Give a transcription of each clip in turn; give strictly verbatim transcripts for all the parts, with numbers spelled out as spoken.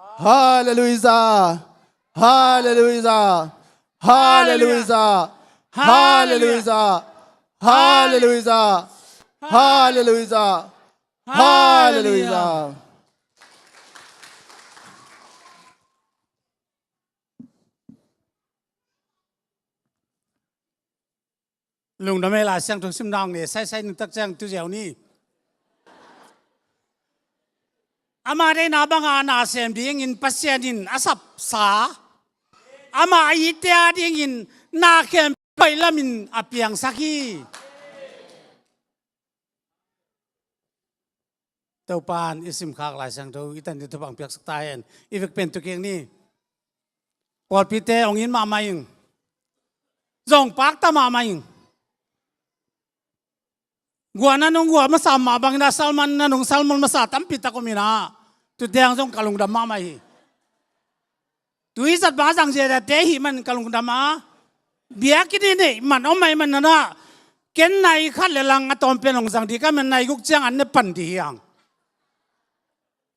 Halleluijah. Halleluijah. Halleluijah. Halleluijah. Halleluijah. Halleluijah. Halleluijah. Lungdam ei, Lai Siangtho simna hong ne saisai ni tak ciang tu ziau ni. Ama deihna banga na sem dingin Pasian in a sapsa, ama a itte a dingin na khempeuh lamin a piangsak hi. Topan i simkhak Lai Siangtho i tan ding thupha hong piaksak ta hen. I vek pen tu kik ni. Pawlpite hong in mahmah ing. Zong pakta mahmah ing. Guah na nung guah masa mah bangin a, salmon na nung salmon masa tampi tak om in a, tutiang zong ka lungdam mahmah hi. Tui zat bang a zang zia date hi man ka lungdam a. Biakinn i neih man om mah i man na, ken nai khat le lang a tawm pen hong zang dih ka man, nai guk ciang an ne pan dih hiang.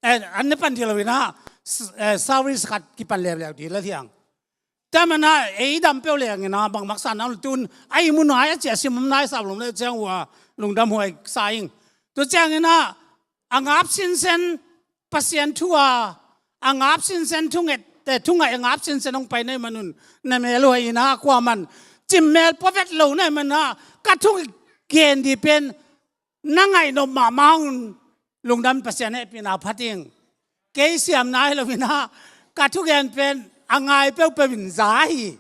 Eh, an ne pan dih lo in a, s-, eh, service khat kipan leuleu dih la hiang. Tua man a ei dam peuh leng in a bang maksa na tun a i mu nai a cia sim om nai sap lom le ciang uh a lungdam huai sa ing. Tu ciangin a, a ngap sinsen Pasian thu a, a ngap sinsen thunget, te thungai a ngap sinsen hong pai na i man un, na mel huai in a kua man cimmel pua vet lo na i man a, ka thu gen dih pen na ngaih nop mahmah un lungdam, Pasian hehpihna phat ing. Kei siamna hi lo in a, ka thugen pen a ngai peuhpeuh in za hi.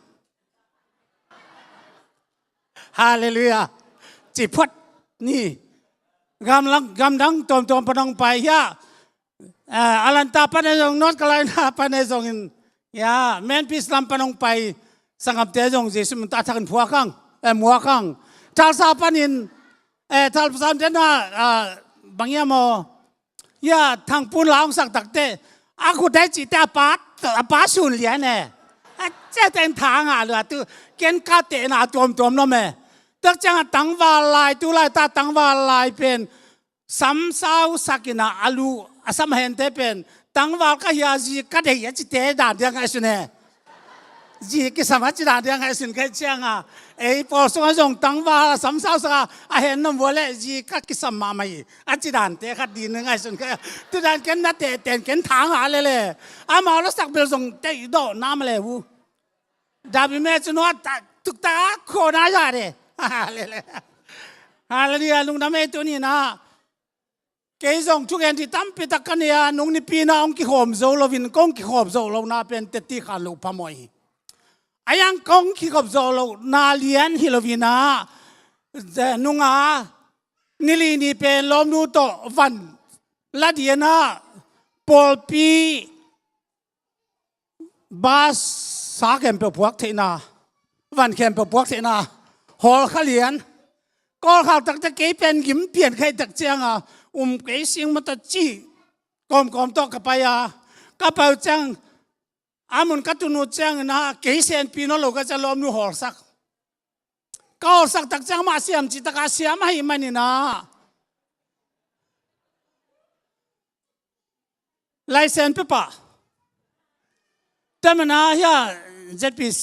Halleluijah. Ci phot ni. Gamlang, gamdang tuamtuam pan hong pai hi a. Eh, Atlanta pan e zong, North Carolina pan e zong in, ya, Memphis lam pan hong pai sanggamte zong Jesu min tawh a thakin phuak hang, eh, muak hang. Tulsa panin, eh, Tulsa panin na, ah, bang hiam aw, ya, thangpun la hong sak takte a khut dai cihte a pa, a pa sun lian e. A ciate in tha ngah lua tu, ken ka tehna tuamtuam nuam e. Tak ciang a tangval lai, tu lai ta tangval lai pen sam sau sak in a, a lu a sam a hente pen tangval ka hi a, zi ka deih a cite dan dia ngaihsun e. Zi kisam a ci dan dia ngaihsun ka hih ciang a, ei pawl sungah zong tangval a sam sau sak a, a hen nuam vua leh zi ka kisam mahmah hi a ci dante khat ding ngaihsun ka hih. Tu dan ken na tehteh in ken tha ngah lele. Amau la sak bel zong teih dawh na ma le uh. David me cu nuat ta, tuktak a khawh na ya de. Halleluijah. Halleluijah, lungdam ei tuni in a. Kei zong thugen dih tampi tak ka nei a, nung nipi in a hong kikhawm zo loin, kong kikhawm zo lohna pen teti khan loh phamawh hi. A yang kong kikhawm zo lohna lian hi lo in a, nunga nili ni pen lawmnu tawh van la dih in a, pawlpi bus sa khempeuh puak theihna, van khempeuh puak theihna hawlkha lian. Ka hawlkhak takte kei pen gim pian kha i tak ciang a, um kei sing mata ci kawmkawm tawh ka pai a, ka pai uh ciang a mun ka tun uh ciangin a, kei senpi nawn lo ka ciang lawmnu hawlsak. Ka hawlsak tak ciang mah siam cih tak a siam ahih manin a, laisen pia pah. Tua man a hia, Z P C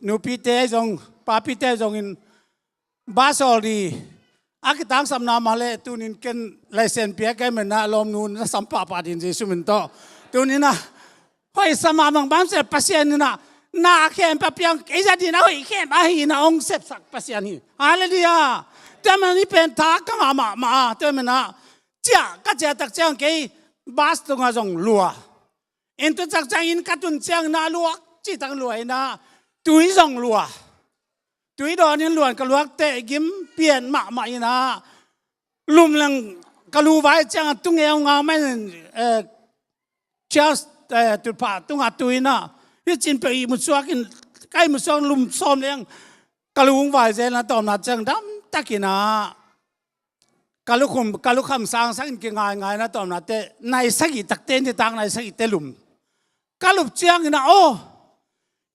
nupite zong, papite zong in bus hawl ding a kitangsapna mah leh tunin ken laisen pia kei man a, lawmnu na sam pahpah ding Jesu min tawh. Tunin a hoih sa mah bang bang se Pasian in a, na khempeuh a piang kei zat ding a hoih khempeuh ahi in a hong sepsak Pasian hi. Halleluijah. Tua man i pen tha ka ngah mahmah a, tua man a ciah ka ciah tak ciang kei bus tungah zong lua. Inn tu tak ciang inn ka tun ciang na luak cih tak lua in a, tui zong lua. Tui dawn in luan ka luak teh gim pian mahmah in a, lum leng ka lu vai ciang a tung e hong ngau mai in, eh, church, eh, tulpha tungah tui in a, hi cin peuh ihmut suak in, ka ihmut suak lum sawm leng ka lu hong vai zel na tawmna ciang dam tak in a, ka lukhum, ka lukham sangsak in kingaingai na tawmnate, nai sagih takte, nitak nai sagihte lum. Ka lup ciangin a, aw,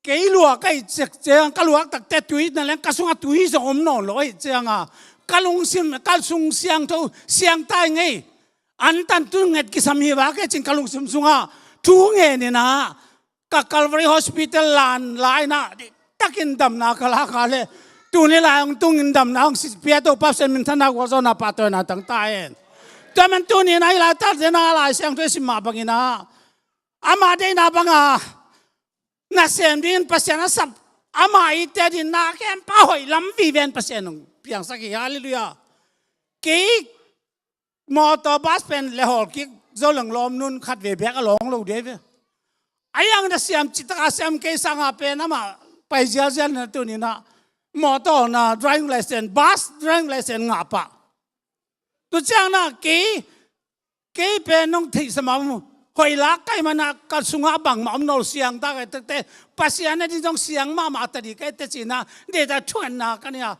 kei lua ka hih ciang, ka luak takte tui na leng ka sungah tui zong om nawn lo ahih ciang a, ka lungsim, ka sung siangtho, siangtho ngei. An tan tu nget kisam hi vak e cin ka lungsim sungah thu ngen in ah, ka Calvary Hospital lan lai-in ah, diktakin damna ka lak a leh, tuni lai hong tungin damna hong pia Topa Pasian minthanna gualzawhna pahtawina tang ta hen. Tua man tuni-in ah hih laitak zia-in ah Lai Siangtho i sim mah bangin ah, ama deihna banga nasem dingin Pasian a sap, ama i te dingin na khempeuh a hoih lam vive-in Pasian hong piangsak hi. Halleluiah. Kei mawtaw bas pen le hawl kik zo leng lawm nun khat vei bek a lawng lo ding hi ve. A iang na siam cih tak a siam kei sangin pen amah pai zialzial na tuni-in ah mawtaw na driving license, bus driving license ngah pah. Tu ciangin ah kei, kei pen nong theihsa mah om, hoih lak ka hih manin ah ka sungah bangmah om nawn lo, siang ta ka hih takte, Pasian a ding zong siang mahmah ta ding ka hih teh ci-in ah, deitak thuanna ka nei a,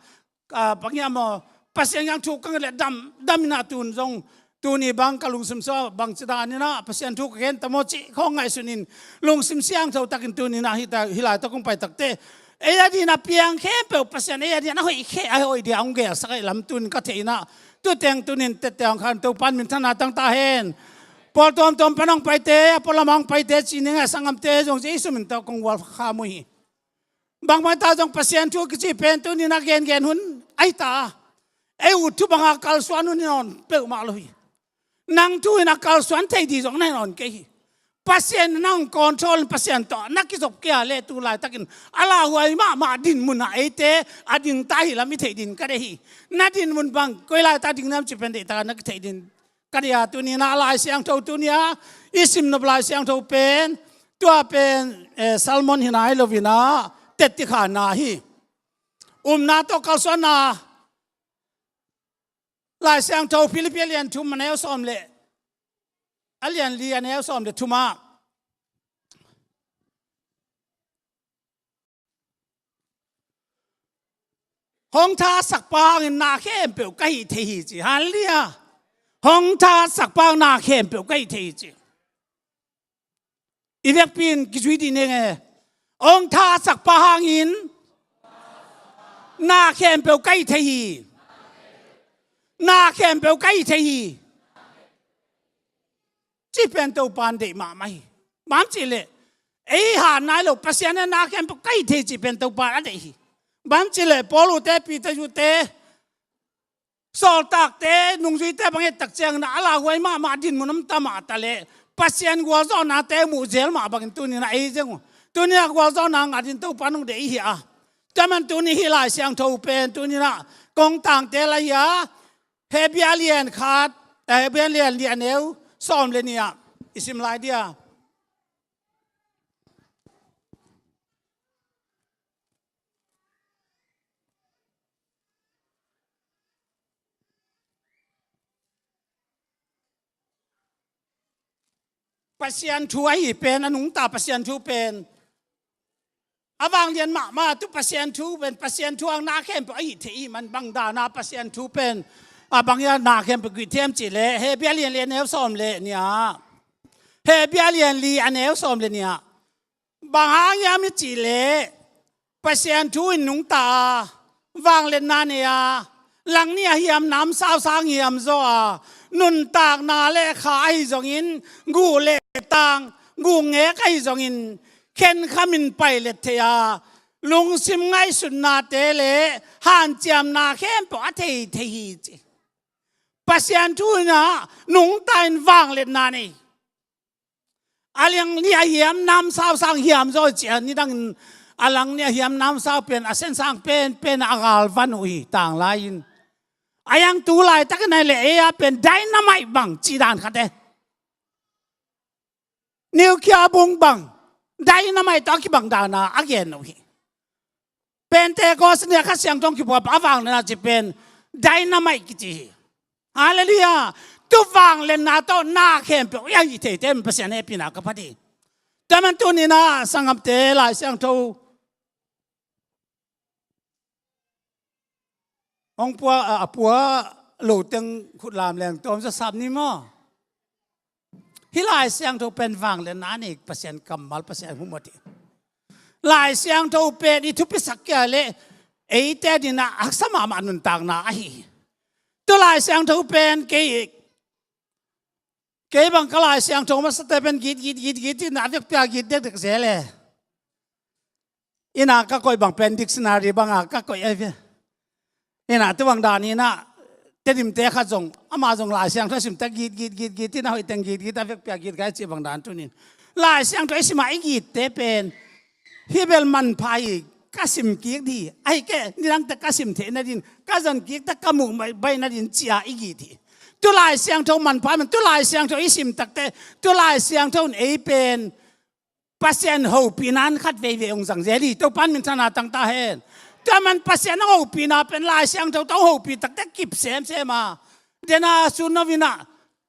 ah, bang hiam aw, Pasian kiang thu ka nget leh dam, dam in ah tun zong, tuni bang ka lungsim sung ah bangci danin ah Pasian thu ka gen ta maw cih khawng ngaihsunin, lungsim siangtho takin tuni-in ah hih ta, hih laitak kong pai takte, ei a dingin a piang khempeuh Pasian ei a dingin a hoih khe, a hoih ding a hong gelsak ahih lam tun ka theih in ah, tu teng tuni-in tette hong khan Topa in minthanna tang ta hen. Pawl tuamtuam pan hong paite, a pualam hong paite, ci ning a, sanggamte zong Jesu min tawh kong gualkham uh hi. Bangbang ta zong Pasian thu kici pen tuni-in a gengen hun ahi ta a, ei ut thu banga kalsuan hun hi nawn peuhmah lo hi. Nang thu in a kalsuan thei ding zong na hi nawn kei hi. Pasian in nang control in Pasian tawh na kizop kei a leh tu laitakin a lauhuai mahmah dinmun ah eite a ding ta hi lam i theih ding ka deih hi. Na dinmun bang koi laitak ding na hiam cih pen deihtak a na kitheih ding ka deih a, tuni-in ah Lai Siangtho tuni-a i sim nop Lai Siangtho pen, tua pen, eh, sermon hi nai lo-in ah tettikhanna hi. Upna tawh kalsuanna, Lai Siangtho Philippi a lian thum a neu sawm le, a lian li a neu sawm le thum ah, hong thasakpa hangin na khempeuh ka hih thei hi ci. Halleluiah. Hong thasakpa hangin na khempeuh ka hih thei hi ci. I vekpi in kizui dih ning e. Hong thasakpa hangin na khempeuh ka hih thei hi. Na khempeuh ka hih thei hi. Cih pen Topa in deih mahmah hi. Bang hang hiam cih leh ei hat nai lo, Pasian in na khempeuh ka hih thei cih pen Topa in a deih hi. Bang hang hiam cih leh Paul ute, Peter ute, sawltakte, nungzuite bang i et tak ciangin a lauhuai mahmah dinmun om ta mah ta leh, Pasian gualzawhnate muh zel mah bangin tuni-in a ei zong uh, tuni-in a gualzawhna ngah dingin Topa in hong deih hi a. Tua man tuni hih Lai Siangtho pen tuni-in a kong tangtel ahi a, Hebru a lian khat, eh, Hebru a lian li a neu sawm le nih ah i sim lai ding a. Pasian thu ahi pen, a nungta Pasian thu pen a vanglian mahmah, tu Pasian thu pen, Pasian thu hang na khempeuh a hih thei ahih man, bang dan a Pasian thu pen a bang hang na khempeuh kihih thei hiam cih leh, Hebru a lian li a neu sawm le nih ah, Hebru a lian li a neu sawm le nih ah, bang hang hiam i cih leh Pasian thu in nungta a, vangliatna nei a, langnih a hiam namsau sang hiam zaw a, nuntakna le kha ahi zongin, guh le tang, guh ngek ahi zongin, khenkhamin pailet thei a, lungsim ngaihsutnate le hanciamna khempeuh a thei thei hi ci. Pasian thu in a nungta in vangliatna nei. A langnih a hiam namsau sang hiam zaw i cih a, nidangin a langnih a hiam namsau pen a sen sang penpen a galvan uh hi tanglai in. A iang tu laitakin a hi leh ei a pen dynamite bang cih dan khat e. Nuclear bung bang, dynamite tawh a kibang dan a a gen uh hi. Pentecost ni a Kha Siangtho hong kipuak a vangliatna cih pen dynamite kici hi. Halleluiah. Tu vangliatna tawh na khempeuh a hih theite Pasian hehpihna ka phat hi. Tua man tuni-in a sanggamte Lai Siangtho hong pua, a, a pua lo teng khut lam leng tawm zaw sap ni maw. Hih Lai Siangtho pen vangliatna nei, Pasian kammal, Pasian humawh hi. Lai Siangtho pen i thupisak kei a leh eite adingin a haksa mahmah nuntakna ahi hi. Tu Lai Siangtho pen kei, Kei bang ka Lai Siangtho masate pen git, git, git, git, ina a vekpi-a git dekdek zel e. Ina ka koih bang pen dictionary banga ka koih ahi ve. Ina tu bang dan ina Tedim te khat zong, ama zong Lai Siangtho sim ta git, git, git, git, ina hoih teng git, git, a vekpi-a git gai ci bang dan tunin. Lai Siangtho i sima i gitte pen hi bel manpha hi, ka sim kik di, ahi ke, nidang te ka sim theih nadin, ka zon kik ta ka muh bai, bai nadin cia i git hi. Tu Lai Siangtho manpha man, tu Lai Siangtho i sim takte, tu Lai Siangtho in ei pen Pasian hopihna in khat veivei hong zang zel hi, Topan minthanna tang ta hen. Tua man Pasian hong hopihna pen Lai Siangtho tawh hong hopih takte kip semsem a. Dena sun no vina,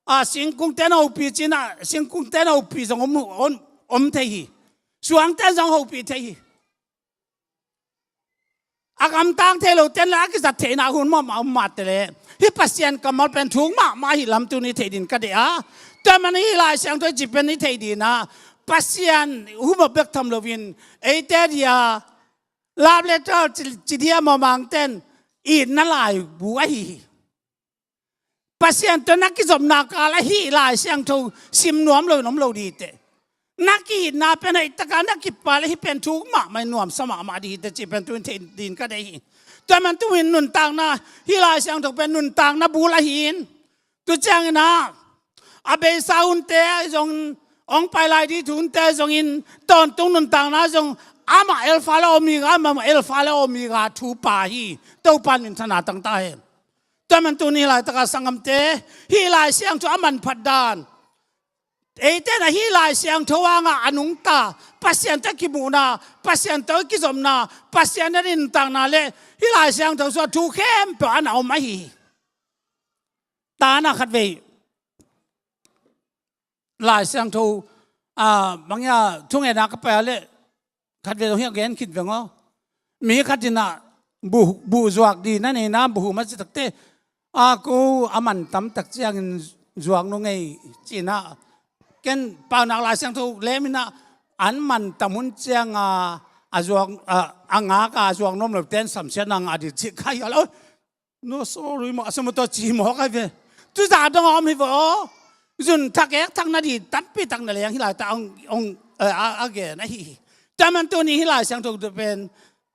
a, singkungte hong hopih cina, singkungte hong hopih zong om, om, om thei hi. Suangte zong hong hopih thei hi. A gamtang thei lo ten la a kizat theihna hun mawh mah om mah te le. Hih Pasian kammal pen thuk mahmah hi lam tuni thei din ka deih a. Tua man hih Lai Siangtho i ci pen i thei din a. Pasian humop bek tham loin eite dia love letter ci, ci dia mawmang ten itna laibu ahi hi. Pasian tawh na kizopna kal ahi Lai Siangtho sim nuam lo in om lo dite. Na ki-itna pen hoih taka na kipa le hih pen thuk mahmah in nuamsa mahmah dite cih pen tuin thei din ka deih hi. Tua man tuin nuntakna, hih Lai Siangtho pen nuntakna bul ahi in. Tu ciangin ah, a beisa hunte zong, hong pai lai ding thu hunte zongin, tawntung nuntakna zong, amah Alpha le Omega, amah Alpha le Omega thupa hi. Topan minthanna tang ta hen. Tua man tuni hih laitaka sanggamte, hih Lai Siangtho a manphat dan. Eite na hih Lai Siangtho hanga a nungta, Pasian tawh kimuhna, Pasian tawh kizopna, Pasian a nuntakna le hih Lai Siangtho sungah thu khempeuh a na om ahi hi. Tana khatvei Lai Siangtho, a, bang hia thungetna ka pai a le khatvei zong hia gen khit veng aw. Mi khat in ah buh, buh zuak di na neina buh hum a ci takte, a ko a man tam tak ciangin zuak nung ei ci-in ah, ken paunak Lai Siangtho lem in ah an man tam hun ciang a, a zuak, a, a ngak a zuak nuam lo ten samsiatna ngah di ci kha hi a lo. No, sorry maw, a sum tawh ci mawk ahi ve. Tuzah dong a om hi ve aw. Zun thak ek thak na di tampi tak na leng hih laitak hong, hong, eh, a, a gen ahi hi. Tua man tuni hih Lai Siangtho pen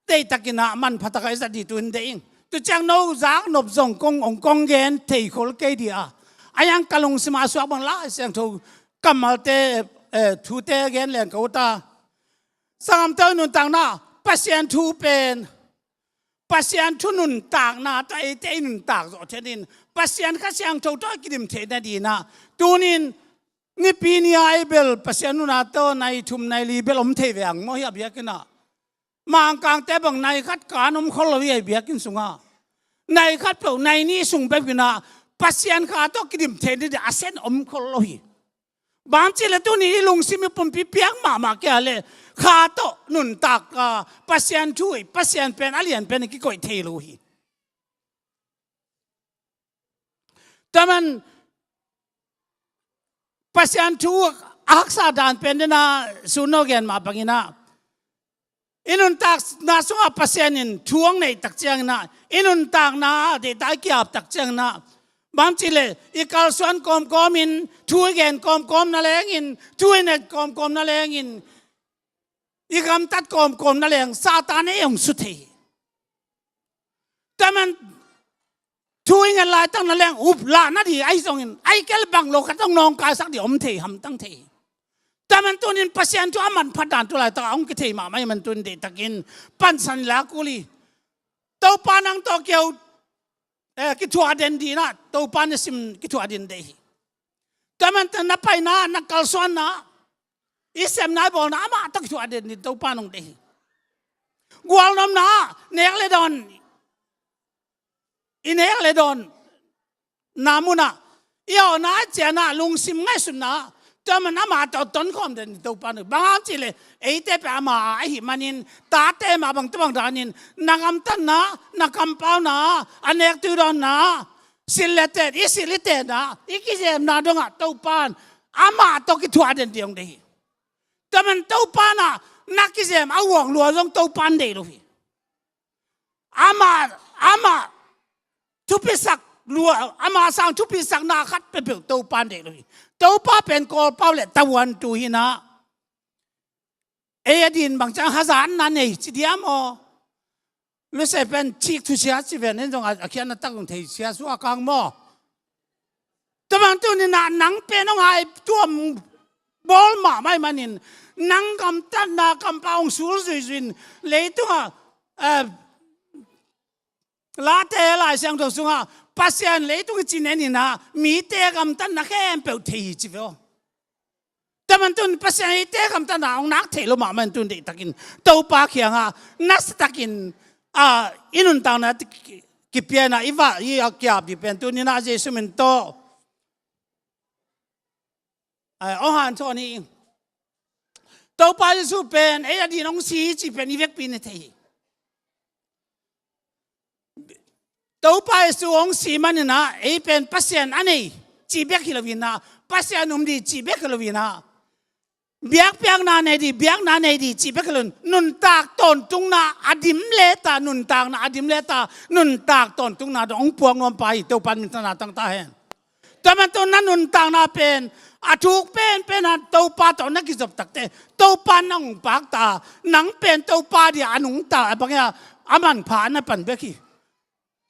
deihtakin ah manpha taka i zat di tuin deih ing. Tu ciang no zak nop zong kong, hong kong gen thei khol kei di a. A yang ka lungsim a suak bang Lai Siangtho kammalte, eh, thute gen leng ka ut a. Sanggamte nuntakna, Pasian thu pen Pasian thu nuntakna tawh eite i nuntak zawh theih nadin, Pasian Kha Siangtho tawh i kidim theih nadin ah, tunin Nipi ni a i bel Pasian nuna tawh nai thum nai li bel om thei ve ang maw hih a biakinn ah. Mangkangte bang nai khat kan om khol lo hi a biakinn sungah. Nai khat peuh, nai nih sung peuh in ah Pasian Kha tawh kidim theih nadin a sen om khol lo hi. Bang hang cih leh tuni i lungsim i pumpi piak mahmah kei a leh Kha tawh nuntak a, Pasian thu hi, Pasian pen a lian pen i kikoih thei lo hi. Tua man Pasian thu a haksa dan pen dena sun no gen mah bangin ah, i nuntakna sungah Pasian in thu hong neih tak ciangin ah, i nuntakna ah deihtak i ki-ap tak ciangin ah, bang hang cih leh i kalsuan kawmkawm in, thu i gen kawmkawm na lengin, thu i neih kawmkawm na lengin, i gamtat kawmkawm na leng Satan in ei hong su thei hi. Tua man thu i nget laitak na leng up lah na di ahi zongin, ahi kei leh bang lo khat hong nawngkaisak di om thei, hamtang thei hi. Tua man tunin Pasian thu a manphat dan tu laitak a hong kithei mahmah hi man tunin deihtakin pansan i lak kul hi. Topa nang tawh keu, eh, kithuah den ding ah Topa na sim kithuah den deih hi. Tua man na paina, na kalsuanna, i sepna, i bawlna amah tawh kithuah den ding Topa nong deih hi. Gualnopna, nek le dawn, i nek le dawn na munah i awhna, i ciahna, lungsim ngaihsutna, tua man amah tawh tonkhawm den ding Topa nong deih. Bang hang cih leh eite pen ama a ahih manin, tate mah bang tua bang danin na gamtatna, na kampauna, a nek tui dawnna, silh le tet, i silh i tetna, i kizemna dongah Topa in amah tawh kithuah den ding hong deih hi. Tua man Topa in ah na kizem a uang lua zong Topa in deih lo hi. Amah, amah thupisak lua, ama sang thupisakna khat peuhpeuh Topa in deih lo hi. Topa pen kawlpau le tavuantu hi-in ah, ei adin bang ciang hazatna nei ci diam aw? Lusia pen cik thusia ci ven, en zong a, a khiatna tak zong thei sia suak kang maw? Tua bang tuni-in ah nang pen hong hai tuam bawl mahmah ahih manin, nang gamtatna kampau hong sul zuizui-in, leitungah, eh, Late Lai Siangtho sungah Pasian leitung i cih nenin ah mite gamtatna khempeuh thei hi ci ve aw. Tua man tun Pasian eite gamtatna hong nak thei lo mahmah in tun deihtakin Topa kiangah nasatakin, ah, i nuntakna ki, kipia-in ah i va, i a kiap dih pen tuni-in ah Jesu min tawh, ah, hong hanthawn hi. Topa Jesu pen ei adin hong si hi cih pen i vekpi-in i thei hi. Topa Jesu hong si manin ah ei pen Pasian a nei cih bek hi lo-in ah, Pasian um dih cih bek hi lo-in ah, biakpiakna nei dih, biakna nei dih cih bek hi lo-in, nuntak tawntungna a dim leta, nuntakna a dim leta, nuntak tawntungna dong hong puak nuam pa hi. Topa in minthanna tang ta hen. Tua man tun na nuntakna pen a thuk penpen a Topa tawh na kizop takteh Topa in na hong pakta, nang pen Topa dia a nungta, a bang hia, a manpha a na pan bek hi.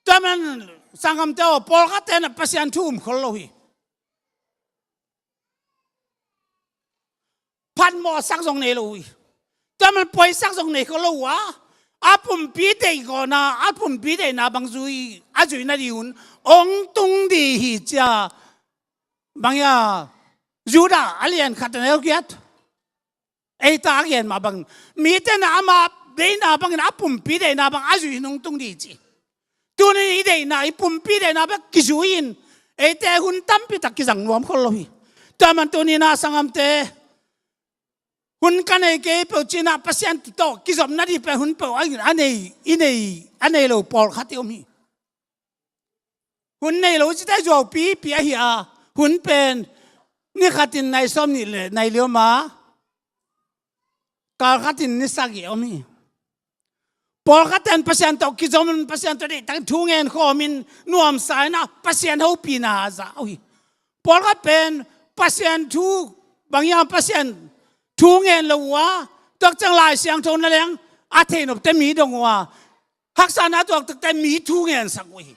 Tua man sanggamte aw, pawlkhatte in ah Pasian thu um khol lo hi. Phatmawhsak zong nei lo uh hi. Tua man puaisak zong nei khol lo uh a, a pumpi deihgawhna, a pumpi deihna bang zui, a zuihna ding hun hong tung dih hi ci-a, bang hia, Judah a lian khat a neu giat, eite a gen mah bangin, mite in ah ama deihna bangin a pumpi deihna bang a zuih hun hong tung dih ci. Tuni-in i deihna, i pumpi deihna bek kizui-in eite hun tampi tak kizang nuam khol lo hi. Tua man tuni-in ah sanggamte, hun ka nei kei peuh ci-in ah Pasian tawh kizopna dih pen hun peuh a nei, i nei, a nei lo pawlkhat i om hi. Hun nei lo cite zuaupipi ahi a, hun pen ni khatin nai sawmnih le nai li om a, kal khatin ni sagih om hi. Pawlkhatte in Pasian tawh kizom, Pasian tawh deihtakin thu ngen khawmin nuamsa in ah Pasian hopihna za uh hi. Pawlkhat pen Pasian thu, bang hia, Pasian thu ngen lo uh a, tuak ciang Lai Siangtho na leng a thei nopte mi dong uh a, haksatna tuak takteh mi thu ngensak uh hi.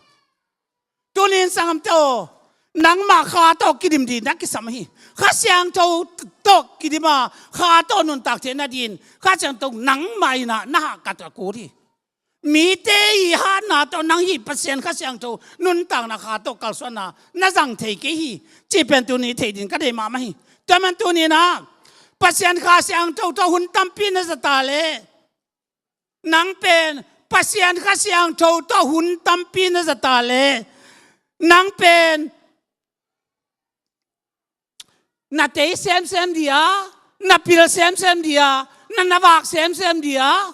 Tuni-in sanggamte aw, nangmah Kha tawh kidim dih na kisam hi. Kha Siangtho tawh kidim a, Kha tawh nuntak theihna dingin Kha Siangtho nangmah in ah na hahkat a kul hi. Mite i hatna tawh nang hih Pasian Kha Siangtho nuntakna Kha tawh kalsuanna na zang thei kei hi cih pen tuni thei dingin ka deih mahmah hi. Tua man tuni-in ah Pasian Kha Siangtho tawh hun tampi na zat a leh, nang pen Pasian Kha Siangtho tawh hun tampi na zat a leh, nang pen na tei semsem dih a, na pil semsem dih a, na na vak semsem dih a,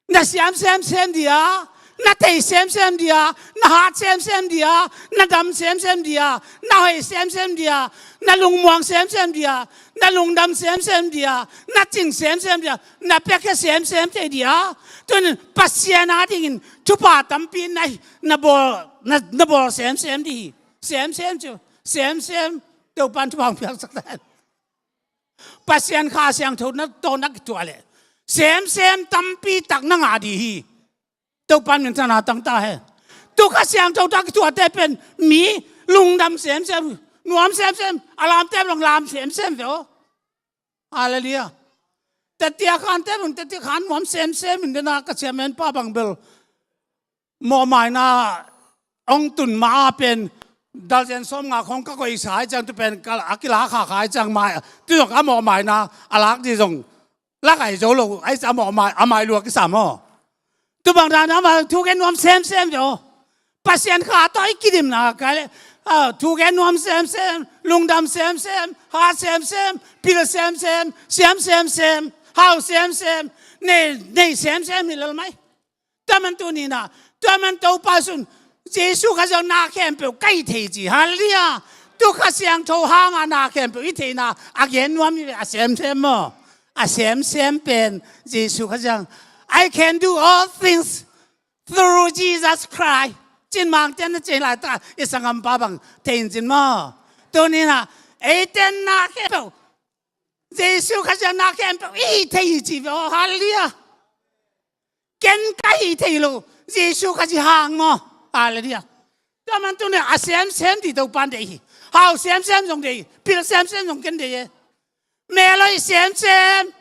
na siam semsem dih a, na tei semsem dih a, na hat semsem dih a, na dam semsem dih a, na hoih semsem dih a, na lungmuang semsem dih a, na lungdam semsem dih a, na cing semsem dih a, na piakhia semsem thei dih a. Tun Pasian a dingin thupha tampi na, na bawl, na, na bawl semsem dih hi. Semsem ci, semsem. Topa in thupha hong piaksak ta hen. Pasian Kha Siangtho na tawh na kituah leh semsem tampi tak na ngah dih hi. Topa in minthanna tang ta hen. Tu Kha Siangtho tawh a kituahte pen mi lungdam semsem, nuam semsem, a lamte bel hong lam semsem ve aw. Halleluiah. Tetia khante bel, tetia khan nuam semsem in, dena ka chairman pa bang bel mawhmaina hong tun ma a pen dalzen sawmnga khong ka koihsa ahih ciang, tu pen ka, a kila khakha ahih ciang mai, tu zong a mawhmaina a lak dih zong la kai zo lo ahih ciang a mawhmai, a mai lua kisam aw. Tu bang dan a mah thu gen nuam semsem ve aw. Pasian Kha tawh i kidimna kai leh, ah, thu gen nuam semsem, lungdam semsem, hat semsem, pil semsem, siam semsem, hau semsem, nei, nei semsem hi lel mai. Tua man tuni-in ah, tua man Topa Jesu in, Jesu Kha Siangtho na khempeuh ka hih thei ci. Halleluiah. Tu Kha Siangtho hanga na khempeuh i theihna a gen nuam hi ve, a semsem maw. A semsem pen Jesu Kha Siangtho. I can do all things through Jesus Christ Cinmangte'n na cih laitak i sanggampa bang thei in cin maw? Tuni-in ah eite'n na khempeuh, Jesu Khrih ciang na khempeuh i hih thei hi ci ve aw. Halleluiah. Ken ka hih thei lo, Jesu Khrih ci hang maw? Halleluiah. Tua man tuni-in a semsem ding Topa'n deih hi. Hau semsem zong deih hi. Pil semsem zong ken deih hi. Melhoih semsem.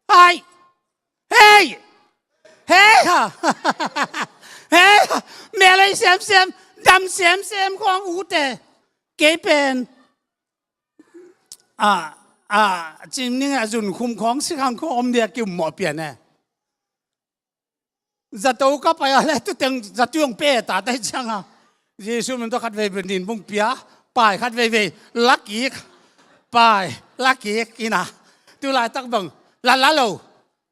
Hai. Hei. Hei ha. Hei ha. Melhoih semsem. Dam semsem khawng ute. Kei pen a, a, cimning a zunkhum khawng sikhang khawng om dia kiummawh pian e. Zato ka pai a le tuteng zatui hong pe ta tai ciang a, Jesu min tawh khat veivei nin bung pia, pai khat veivei la kik, pai la kik in a, tu laitak bang la la lo,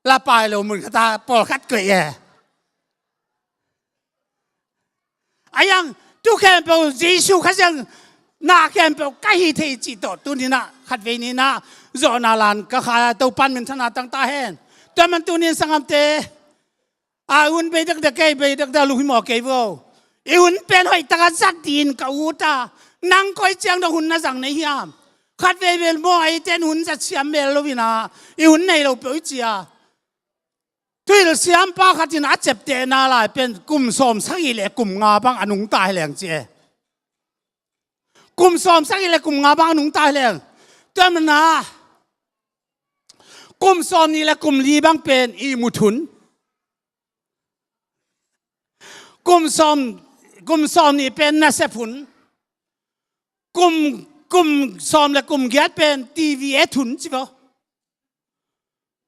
la pai lo mun khat a pawlkhat koih e. A iang tu khempeuh Jesu Khrih ciang na khempeuh ka hih thei cih tawh tuni-in ah khatvei ni-in ah zawhna lan ka khai a, Topa'n minthanna tang ta hen. Tua man tuni-in sanggamte, a hun bei dekdek kei, bei dekdek lunghimawh kei vo. I hun pen hoih takin zat dingin ka ut a, nang koi ciang dong hun na zang na hi hiam? Khat veivei maw, eite'n hun zat siam mel lo-in ah i hun nei lo peuh i ci a. Thuhilh siampa khat in a ciaptehna lai pen kum sawmsagih le kum nga bang a nungta hi leng ci e. Kum sawmsagih le kum nga bang a nungta hi leng. Tua manin ah kum sawmnih le kum li bang pen ihmut hun. Kum sawm, kum sawmnih pen nasep hun. Kum, kum sawm le kum giat pen TV et hun ci vo.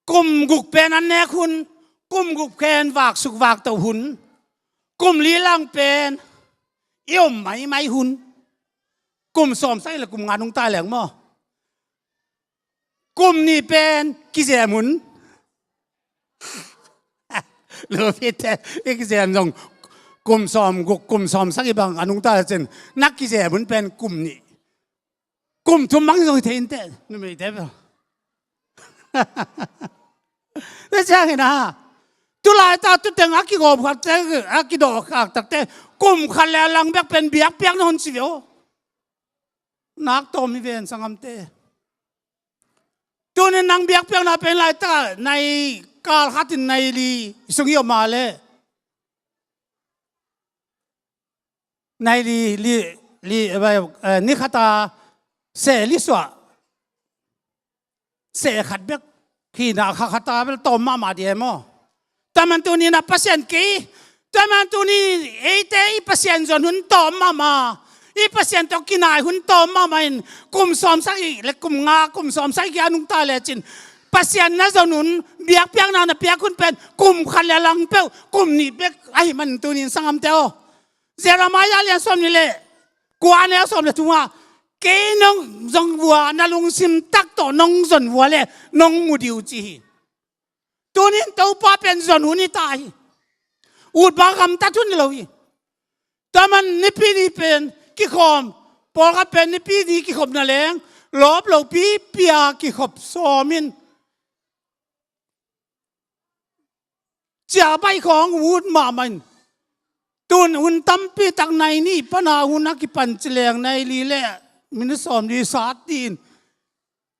Kum guk pen an nek hun, kum guk pen vaksuk vakto hun, kum li lang pen i om maimai hun. Kum sawmsagih le kum nga nungta leng maw? Kum nih pen kizem hun. Lupite, i kizem zong kum sawm guk, kum sawmsagih bang a nungta cin, na kizem hun pen kum nih. Kum thum mang zong hi thei inteh, numeite bel. Tua ciangin ah, tu laitak tuteng a kigawm khakte, a kidawh khak takte, kum khat le a lang bek pen biakpiakna hun ci ve aw. Nak tawm hi ven sanggamte. Tuni-in nang biakpiakna pen laitak a, nai kal khat in nai li sung i om a leh. Nai li, li, li, eh, ni khat a seh li suah. Seh khat bek hihna kha khat a bel tawm mahmah ding e maw? Tua man tuni-in ah Pasian kei, tua man tuni-in eite i Pasian zon hun tawm mahmah, i Pasian tawh kinai hun tawm mahmah in kum sawmsagih le kum nga, kum sawmsagih a nungta lecin Pasian na zon hun, biakpiakna na piak hun pen kum khat le a lang peuh, kum nih bek ahih manin tuni-in sanggamte aw. Jeremiah lian sawmnih le kua, a neu sawm le thum ah, kei nong zon vua, na lungsim tak tawh nong zon vua le nong mu ding uh ci hi. Tuni-in Topa pen zon hun hi ta hi. Ut bang gamtat hun hi lo hi. Tua man nipi ni pen kikhawm, pawlkhat pen nipi ni kikhopna leng lawp lopi pia kikhop sawm in. Ciah baih khawng ut mahmah in. Tun hun tampi tak nai nih pan a hun a kipan ci leng nai li le minute sawm li sat ding in.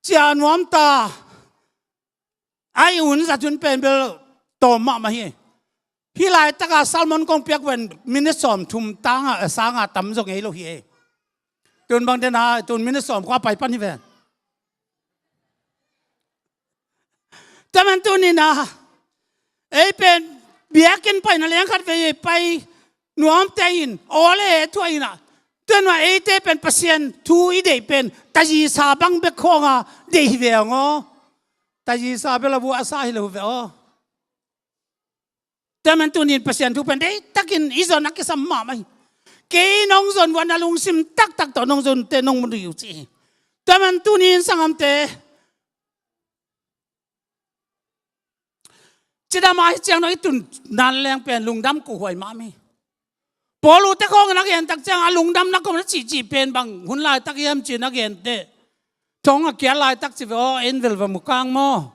Ciah nuam ta. Ai hun zat hun pen bel tawm mahmah hi. Hih laitak a sermon kong piak pen minute sawm thum tang a, sang a tam zong ngei lo hi. Tun bang den a, tun minute sawm kua pai pan hi ven. Tua man tuni-in ah, ei pen biakinn paina leng khat vei pai nuam tei in, aw le thuah in ah. Tua nuam eite pen Pasian thu i deih pen tazisa bang bek khawng a deih hi ve aw. Tazisa bel a vuah a sa hi lo ve aw. Tua man tuni-in Pasian thu pen deih takin i zon a kisam mahmah hi. Kei nong zon vua, na lungsim taktak tawh nong zon te nong mu ding uh ci hi. Tua man tuni-in sanggamte, cidam a hi ciang dong i tun nan leng pen lungdam ko huai mahmah hi. Paul ute khawng in a gen tak ciang a lungdamna kong na cihcih pen bang hun laitak hiam ci-in a gen teh, thong a kial laitak ci ve aw, en vel va mu kang maw?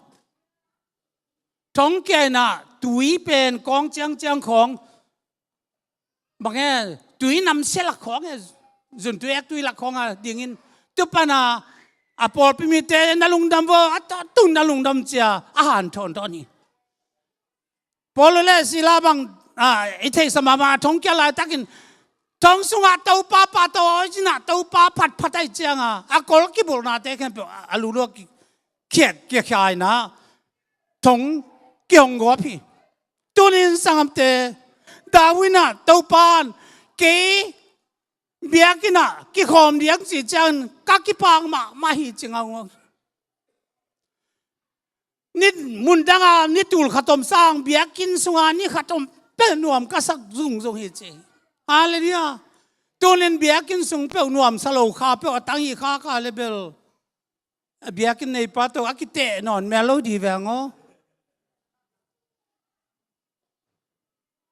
Thong kia in ah tui pen kawng ciangciang khawng, bang e, tui namsia lak khawng e, zun tui ek tui lak khawng a dingin, tu pana a pawlpi mite na lungdam vo, a tawh tung na lungdam cia a hanthawn tawn hi. Paul le Sila bang, a, i theihsa mahmah a thong kia laitakin thong sungah Topa pahtawi cinah Topa phatphat ahi cianga a kol kibulhnate khempeuh a, a lulua ki, khiat kiakhiaina thong kihonggawp hi. Tunin sangamte, David inah Topa in kei biakinnah kikhawm diang ci ciangin ka kipak mahmah hi ci ngaungau. Ni mundanga ni tul khat om sang biakinn sunga ni khat om peuh nuam ka sak zungzung hi ci. Halleluiah. Tunin biakinn sung peuh nuamsa lo kha peuh a tang hi kha ka lebel a biakinn neipa tawh a kiteh nawn mel lo di veng aw.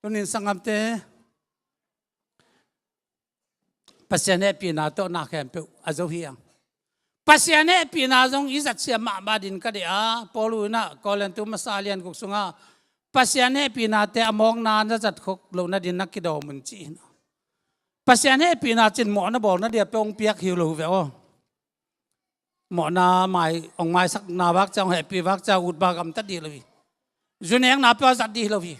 Tunin sangamte, Pasian hehpihna tawh na khempeuh a zo hi ang. Pasian hehpihna zong i zatsiam mahmah din ka deih a, Paul inah Korintu masa lian guk sunga Pasian hehpihnate a mawkna na zat khop loh nadin na kidawm un ci hi. Pasian hehpihna cin mawhna bawlna dia peuh hong piak hi lo ve aw. Mawhna mai, hong maisakna vak cia, hong hehpih vak cia, ut ba gamtat dih lo hi. Zunekna peuh a zat dih lo hi.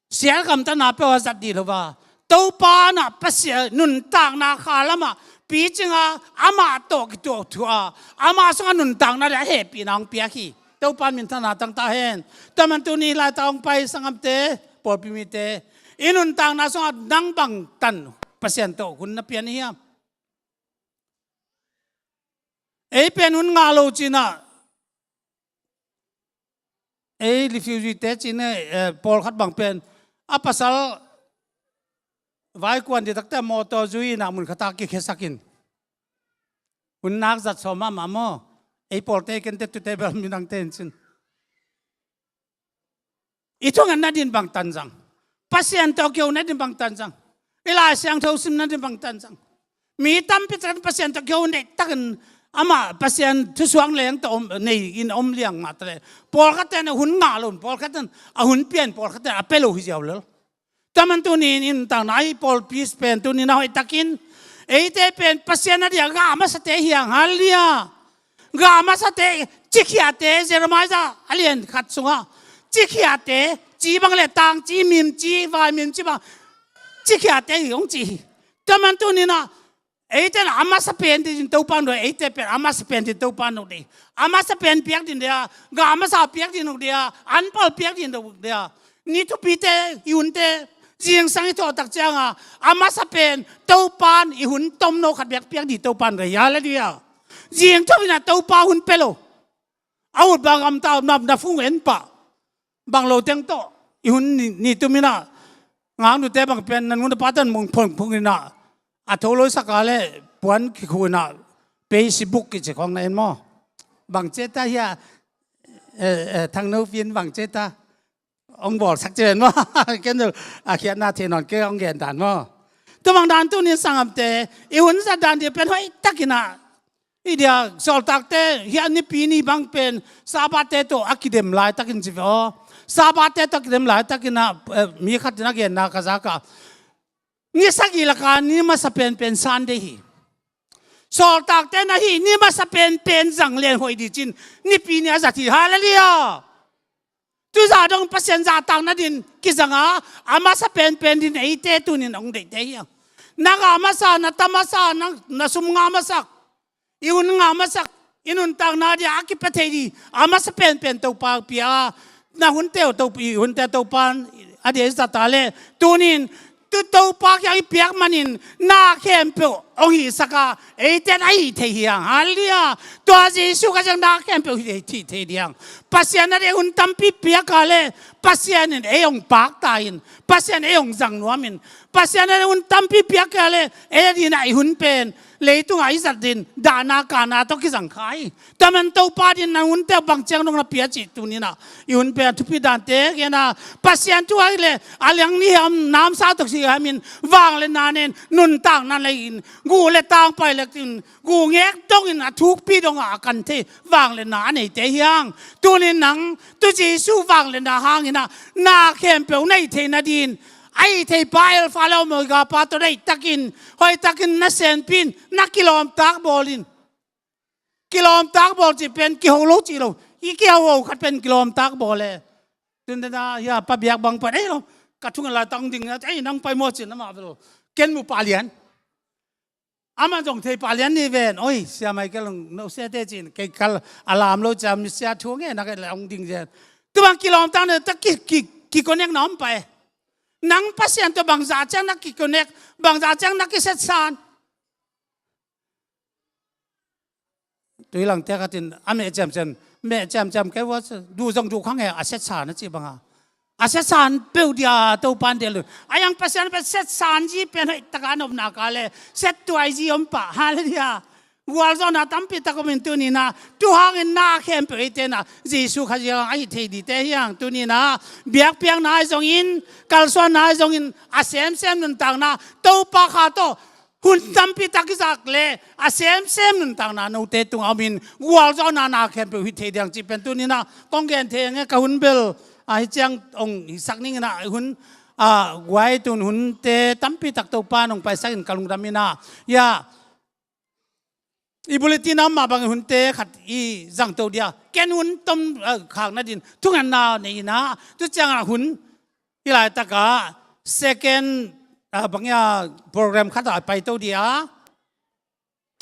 Sial gamtatna peuh a zat dih lo va. Topa nah Pasian nuntakna kha lamah picinga amah tawh kituak thuah a, amah sungah nuntakna le a hehpihna hong piak hi. Topa minthanna tangta hen. Tua man tuni laita hong pai sangamte, pawlpi mite, i nuntakna sungah nang bangtan Pasian tawh hun na pian hiam? Ei pen hun ngah lo cinah, ei refugee te cinah, eh, pawlkhat bang pen a pasal vaikuan ditakte mawtaw zui inah mun khata kikhiasakin hun nak zat sawm mahmah maw? Ei pawlte kente tute bel minangte in cin. I thungetna din bang tanzang? Pasian tawh kiho nadin bang tanzang? I Lai Siangtho sim nadin bang tanzang? Mi tampi tak Pasian tawh kiho neih takin amah Pasian thusuak leng tawh om, nei in om liang mah taleh pawlkhat ten a hun ngah lo, pawlkhat ten a hun pian, pawlkhat ten a pia lo hi ziau lel. Tua man tuni in takna ahi pawlpi pen tuni na hoih takin eite pen Pasian a dia gah masate hiang, halleluiah. Gah masate, cikhiate, Jeremiah a lian khat sungah cikhiate, ci bang le tang, ci mim, ci vai mim, ci bang, cikhiate hi hong ci hi. Tua man tuni nah eite nah a masa pen din Topa nuh, eite pen a masa pen din Topa nuh di. A masa pen piak din dia, gah masa piak din nuh dia, anpal piak din nuh dia. Ni thupite, i hunte, zingsang i thawh tak cianga a masa pen Topan i hun tomno khat biak piak di Topan rei, halleluiah. Zingtho inah Topa hun pia lo. A ut bang amta na, na phung en pah. Bang lo teng tawh i hun ni, ni tum inah ngaknute bang pen nan hun a patan mong phongphong inah a tho lo saka le puan kikhu inah Facebook kici khawng na en maw? Bang ceta hia, eh, eh, thangno fin bang ceta hong bawlsak ci ven maw? Ken a khiatna thei nawn kei hong gen dan maw? Tua bang dan tunin sangamte, i hun zat dan dia pen hoih takinah i dia sawltakte hia nipi ni bang pen Sabbath-te tawh a kidem laitakin ci ve aw. Sabbath-te tawh a kidem laitakinah, eh, mi khatin a genna ka zaka ni sagih laka ni masa penpen Sunday hi. Sawltakte na hih ni masa penpen zang len hoih dicin nipi ni a zat hi, halleluiah. Tuzah dong Pasian zahtak nadin kizanga a masa penpen din eite tunin hong deihte hiang. Na gah masa, na ta masa, na, na sum ngah masak, i hun ngah masak, i nuntakna dia a kipia thei di a masa penpen Topa pia a, na hunte uh Topa, i hunte Topan a dia i zata le tunin tu Topa kiang i piak manin na khempeuh hong hihsaka eiten a hih thei hiang, halleluiah. Tua Jesu ka ciang na khempeuh hih thei, thei diang. Pasian a dia hun tampi piaka le Pasian in ei hong pakta in, Pasian ei hong zang nuamin, Pasian a dia hun tampi piaka le ei a dinah i hun pen leitungah i zat din dahna kahna tawh kizang kha hi. Tua man Topa din na hunte bang ciang dong na pia cih tuninah i hun pen a thupi dante gena Pasian thu ahi le a liang ni hiam namsa tawh si hiamin vangliatna nen nuntakna leiin guh le tang pai lekin guh ngek dongin a thukpi dongah a kan thei vangliatna a neite hiang. Tunin nang tu Jesu vangliatna hanginah na khempeuh nei thei nadin Ahi thei pa, Alpha le Omega pa tawh deihtakin, hoihtakin na senpih in, na kilawmtak bawl in. Kilawmtak bawl cih pen kiho lo cih lo. I kiho ho khat pen kilawmtak bawl e. Tun dena hia pa biak bang pan, "Ei lo, ka thungen lai tang ding na, ei nang pai maw?" ci-in amah bel ken mu pah lian. Amah zong thei pah lian ni ven. "Oi, Sia Michael, no sia te," ci-in kei kal a lam lo ciang, "Mi sia thu nge na kei la hong ding zen." Tu bang kilawmtak na ta ki, ki, ki connect na om pai. Nang Pasian tawh bangzah ciang na ki connect, bangzah ciang na kisetsan. Tui langte khatin a meh ciamciam, meh ciamciam kei vua, duh zong duh khang he, a setsan a ci banga. A setsan peuh dia Topan delh. A yang Pasian pen setsan zi pen hoihtaka nopna ka le settuai zi om pah. Halleluiah. Gualzawhna tampi tak om in tuni-in ah, tu hangin na khempeuh eite na Jesu Khazih hang ahi thei dite hi hang. Tuni-in ah biakpiakna ahi zongin, kalsuanna ahi zongin, a semsem nuntakna Topa kha tawh hun tampi tak i zak le a semsem nuntakna note tungah om in, gualzawhna na khempeuh hi thei ding cih pen tuni-in ah kong gen thei ing e. Ka hun bel ahi ciang hong hisak ning in ah, hun, ah, guai tun hunte tampi tak Topa nong paisak in ka lungdam in ah, ya, i bulletin ah mah bangin hunte khat i zangto dia, ken hun tom, ah, khak nadin thungetna nei in ah, tu ciangah hun i laitakah second, ah, bang ia program khat ah paito dia.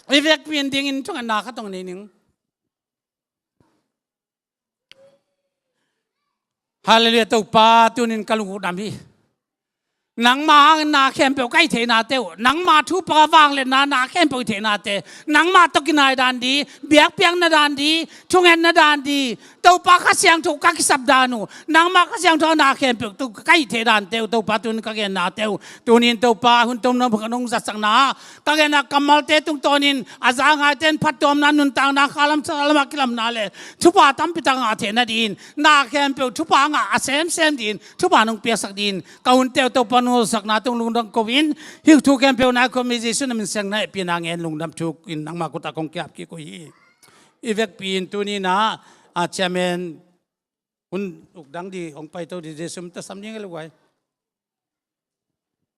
I vekpi in dingin thungetna khat hong nei ning. Halleluiah, Topa, tunin ka lungdam hi. Nangma hangin na khempeuh ka hih theihnate uh, nangma thupha vangliatna na khempeuh hih theihnate, nangma tawh kinai dan di, biakpiakna dan di, thungetna dan di, Topa Kha Siangtho ka kisap dan uh, nangma Kha Siangtho na khempeuh tu ka hih theih dante uh, Topa, tunin ka gennate uh, tunin Topa hun tom nong, nong zatsakna, ka genna kammalte tungtawnin a za ngaite in phattuamna, nuntakna, khalam salam a kilamna le thupha tampi tak ngah theihna dingin, na khempeuh thupha ngah a semsem dingin thupha nong piaksak dingin, ka hunte uh Topa nong zatsakna tung lungdam ko-in, hih thu khempeuh na khawm hi Jesuh na min siangtho hehpihna ngen lungdam thukin nangma khut ah kong kiap kik uh hi. I vekpi in tuni-in ah, a chairman hun uk dang di hong paito di Jesuh min tawh sam ding hi lo guai.